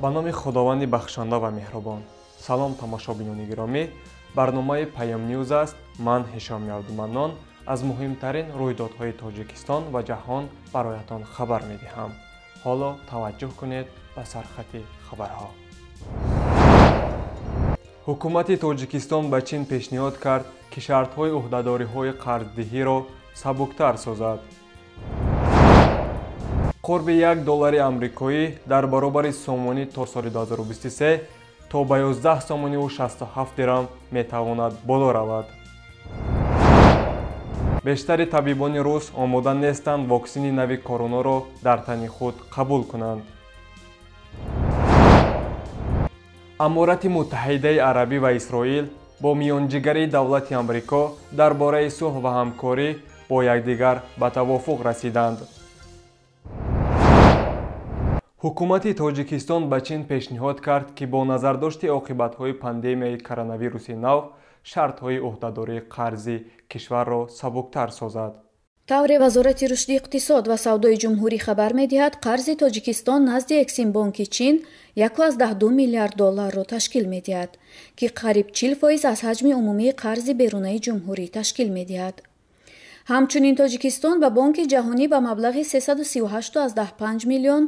Ба номи Худованди бахшанда ва меҳрубон. Салом, тамошобинони гиромӣ. Барномаи Паём Ньюз аст. Ман Ҳишом Абдуманнон аз муҳимтарин рӯйдодҳои Тоҷикистон ва ҷаҳон бароятон хабар медиҳам. Ҳоло таваҷҷӯҳ кунед ба сархати хабарҳо. Ҳукумати Тоҷикистон ба Чин пешниҳод кард, ки шартҳои ӯҳдадориҳои қарздиҳиро сабуктар созад. Қурби 1 доллари амрикоӣ дар баробари сомонӣ то соли 2023 то ба 11 сомониву 67 дирам метавонад боло равад. Бештари табибони рус омода нестанд воксини нави коронаро дар тани худ қабул кунанд. Аморати Муттаҳидаи Арабӣ ва Исроил бо миёнҷигарии давлати Амрико дар бораи сулҳ ва ҳамкорӣ бо якдигар ба тавофуқ расиданд. Ҳукумати Тоҷикистон ба Чин пешниҳод кард, ки бо назардошти оқибатҳои пандемияи коронавируси нав шартҳои ӯҳдадории қарзи кишварро сабуктар созад. Тавре Вазорати рушди иқтисод ва савдои ҷумҳурӣ хабар медиҳад, қарзи Тоҷикистон назди Эксимбонки Чин 1,2 миллиард долларро ташкил медиҳад, ки қариб 40% аз ҳаҷми умумии қарзи берунаи ҷумҳурӣ ташкил медиҳад. Ҳамчунин Тоҷикистон ба Бонки Ҷаҳонӣ ба маблағи 338,5 миллион,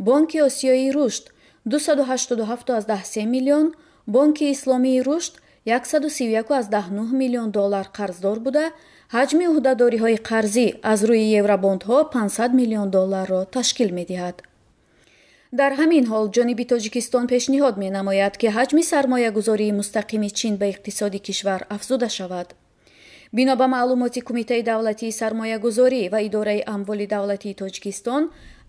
Бонки Осиёии рушд 287,3 миллион, Бонки Исломии рушд 131,9 миллион доллар қарздор буда, ҳаҷми ӯҳдадориҳои қарзӣ аз рӯи евробондҳо 500 миллион долларро ташкил медиҳад. Дар ҳамин ҳол ҷониби Тоҷикистон пешниҳод менамояд, ки ҳаҷми сармоягузории мустақими Чин ба иқтисоди кишвар афзуда шавад. Бино ба маълумоти Кумитаи давлатии сармоягузорӣ ва Идораи амволи давлатии Тоҷикистон,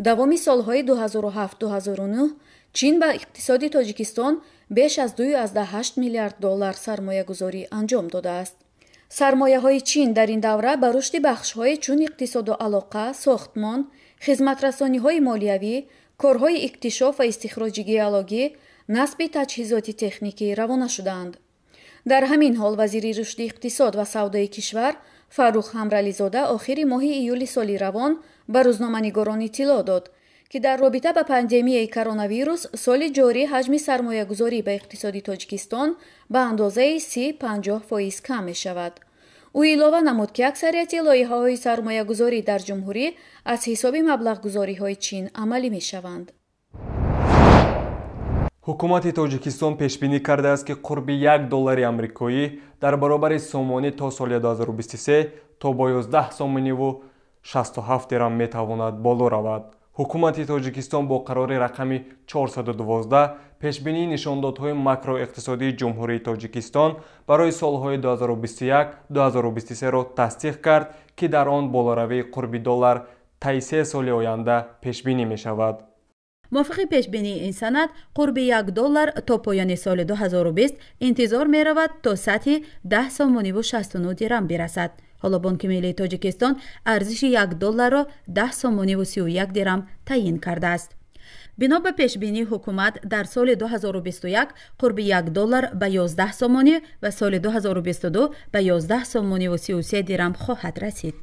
давоми солҳои 2007-2009 Чин ба иқтисоди Тоҷикистон беш аз 2,8 миллиард доллар сармоягузорӣ анҷом додааст. Сармояҳои Чин дар ин давра ба рушди бахшҳои чун иқтисоду алоқа, сохтмон, хизматрасониҳои молиявӣ, корҳои иктишоф ва истихроҷи геологӣ, насби таҷҳизоти техникӣ равона шудаанд. Дар ҳамин ҳол вазири рушди иқтисод ва савдои кишвар Фаррух Ҳамрализода охири моҳи июли соли равон ба рӯзноманигорон иттилоъ дод, ки дар робита ба пандемияи коронавирус соли ҷорӣ ҳаҷми сармоягузорӣ ба иқтисоди Тоҷикистон ба андозаи 30-50% кам мешавад. Ӯ илова намуд, ки аксарияти лоиҳаҳои сармоягузорӣ дар ҷумҳурӣ аз ҳисоби маблағгузориҳои Чин амалӣ мешаванд. Ҳукумати Тоҷикистон пешбинӣ кардааст, ки қурби 1 доллари амрикоӣ дар баробари сомонӣ то соли 2023 то бо 11 сомониву 67 дирам метавонад боло равад. Ҳукумати Тоҷикистон бо қарори рақами 412 пешбинии нишондодҳои макроиқтисодии Ҷумҳурии Тоҷикистон барои солҳои 2021-2023-ро тасдиқ кард, ки дар он болоравии қурби доллар таи 3 соли оянда пешбинӣ мешавад. Мувофиқи пешбинии ин санад, қурби 1 доллар то поёни соли 2020 интизор меравад то сатҳи 10 сомониву 69 дирам бирасад. Ҳоло Бонки Миллии Тоҷикистон арзиши 1 долларро 10 сомониву 31 дирам таъйин кардааст. Бино ба пешбинии ҳукумат, дар соли 2021 қурби 1 доллар ба 11 сомонӣ ва соли 2022 ба 11 сомониву 33 дирам хоҳад расид.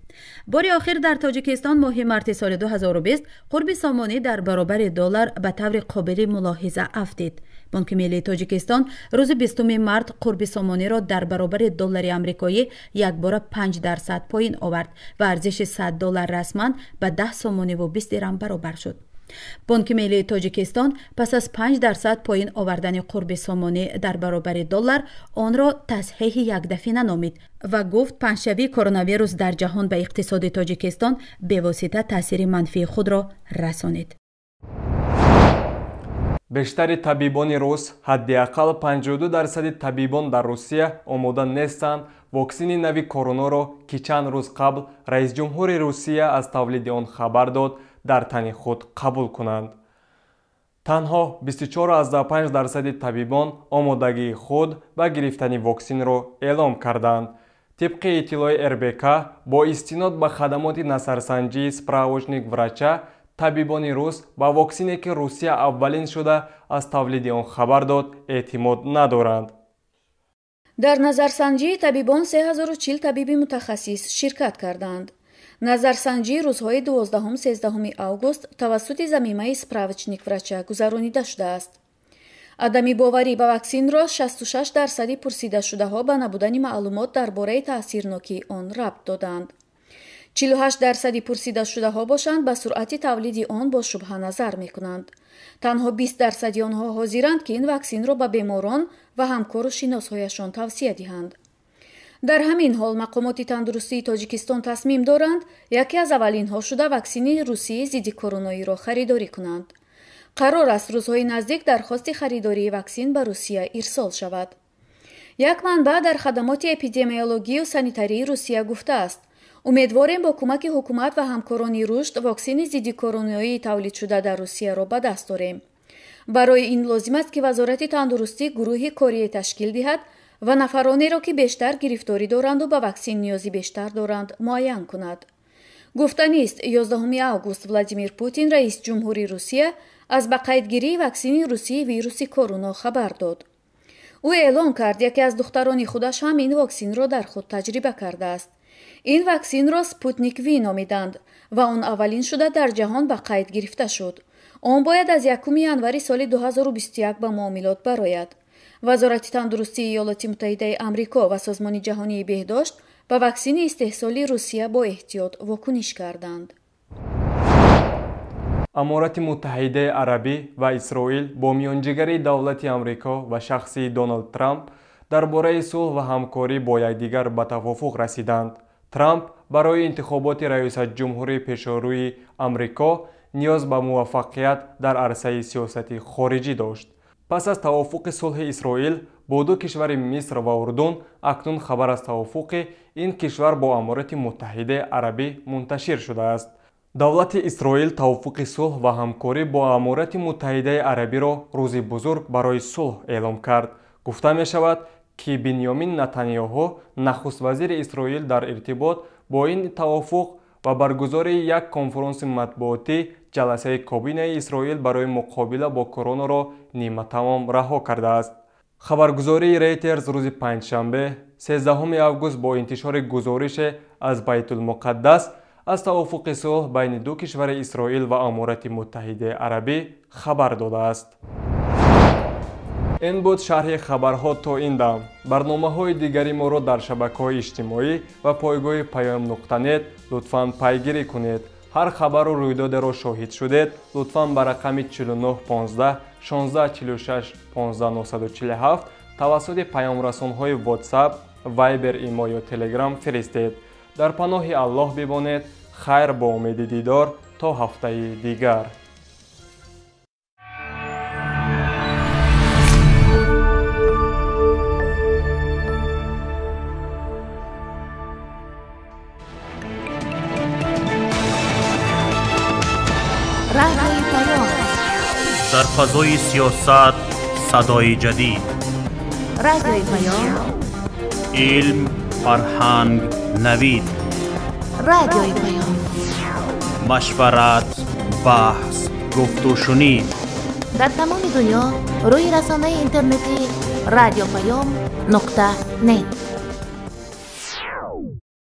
Бори охир дар Тоҷикистон моҳи марти соли 2020 қурби сомонӣ дар баробари доллар ба таври қобили мулоҳиза афтид. Бонки Миллии Тоҷикистон рӯзи 20 март қурби сомониро дар баробари доллари амрикоӣ якбора 5% поин овард ва арзиши 100 доллар расман ба 10 сомониву 20 дирам баробар шуд. Бонки Миллии Тоҷикистон пас аз 5% поин овардани қурби сомонӣ дар баробари доллар онро тасҳеҳи якдафина номид ва гуфт паҳншавии коронавирус дар ҷаҳон ба иқтисоди Тоҷикистон бевосита таъсири манфии худро расонид. Бештари табибони рус, ҳадди ақал 52% табибон дар Русия омода нестанд воксини нави коронаро, ки чанд рӯз қабл раисҷумҳури Русия аз тавлиди он хабар дод, дар тани худ қабул кунанд. Танҳо 24,5% табибон омодагии худ ба гирифтани воксинро эълом карданд. Тибқи иттилои РБК, бо истинод ба хадамоти насарсанҷии справочник врача, табибони рус ба воксине, ки Русия аввалин шуда аз тавлиди он хабар дод, эътимод надоранд. Дар назарсанҷии табибон 3040 табиби мутахассис ширкат карданд. Назарсанҷӣ рӯзҳои 12-13 август тавассути замимаи справочник врача гузаронида шудааст. Адами боварӣ ба ваксинро 66% пурсидашудаҳо ба набудани маълумот дар бораи таъсирнокии он рабт доданд. 48% пурсидашудаҳо бошанд ба суръати тавлиди он бо шубҳа назар мекунанд. Танҳо 20% онҳо ҳозиранд, ки ин ваксинро ба беморон ва ҳамкору шиносҳояшон тавсия диҳанд. Дар ҳамин ҳол мақомоти тандурустии Тоҷикистон тасмим доранд яке аз аввалинҳо шуда ваксини русии зидди короноиро харидорӣ кунанд. Қарор аст рӯзҳои наздик дархости харидории ваксин ба Русия ирсол шавад. Як манбаъ дар хадамоти эпидемиологию санитарии Русия гуфтааст: умедворем бо кӯмаки ҳукумат ва ҳамкорони рушд ваксини зидди короноии тавлидшуда дар Русияро ба даст дорем. Барои ин лозим аст, ки Вазорати тандурустӣ гурӯҳи корие ташкил диҳад ва нафаронеро, ки бештар гирифторӣ доранду ба ваксин ниёзи бештар доранд, муайян кунад. Гуфтанист, 11 август Владимир Путин, раиси ҷумҳури Русия, аз ба қайдгирии ваксини русии вируси коруно хабар дод. Ӯ эълон кард, яке аз духтарони худаш ҳам ин ваксинро дар худ таҷриба кардааст. Ин ваксинро Спутник Ви номиданд ва он аввалин шуда дар ҷаҳон ба қайд гирифта шуд. Он бояд аз 1 январи соли 2021 ба муомилот барояд. Вазорати тандурустии Иёлоти Муттаҳидаи Амрико ва Созмони ҷаҳонии беҳдошт ба ваксини истеҳсоли Русия бо эҳтиёт вокуниш карданд. Аморати Муттаҳидаи Арабӣ ва Исроил бо миёнҷигарии давлати Амрико ва шахси Доналд Трамп дар бораи сулҳ ва ҳамкорӣ бо якдигар ба тавофуқ расиданд. Трамп барои интихоботи раёсатҷумҳурии пешорӯи Амрико ниёз ба муваффақият дар арсаи сиёсати хориҷӣ дошт. Пас аз тавофуқи сулҳи Исроил бо ду кишвари Миср ва Урдун, акнун хабар аз тавофуқи ин кишвар бо Аморати Муттаҳидаи Арабӣ мунташир шудааст. Давлати Исроил тавофуқи сулҳ ва ҳамкорӣ бо Аморати Муттаҳидаи Арабиро рӯзи бузург барои сулҳ эълом кард. Гуфта мешавад, ки Бинёмин Натаньяҳу, нахуствазири Исроил, дар иртибот бо ин тавофуқ ва баргузории як конфронси матбуотӣ ҷаласаи кабинаи Исроил барои муқобила бо коронаро ниматамом раҳо кардааст. Хабаргузории Рейтерс рӯзи панҷшанбе 13 август бо интишори гузорише аз Байтулмуқаддас аз тавофуқи сулҳ байни ду кишвари Исроил ва Аморати Муттаҳидаи Арабӣ хабар додааст. Ин буд шарҳи хабарҳо то ин дам. Барномаҳои дигари моро дар шабакаҳои иҷтимоӣ ва пойгоҳи паём.нет лутфан пайгирӣ кунед. Ҳар хабару рӯйдодеро шоҳид шудед, лутфан ба рақами 49 15 16 46 15 947 тавассути паёмрасонҳои WhatsApp, Viber, Имо ё Telegram фиристед. Дар паноҳи Аллоҳ бибонед. Хайр бо умеди дидор то ҳафтаи дигар. Дар фазои сиёсат садои ҷадид, Радиои Паём, илм, фарҳанг, навид, Радиои Паём, машварат, баҳс, гуфтушунид. Дар тамоми дунё рӯи расонаи интернетии радиопаём.нет.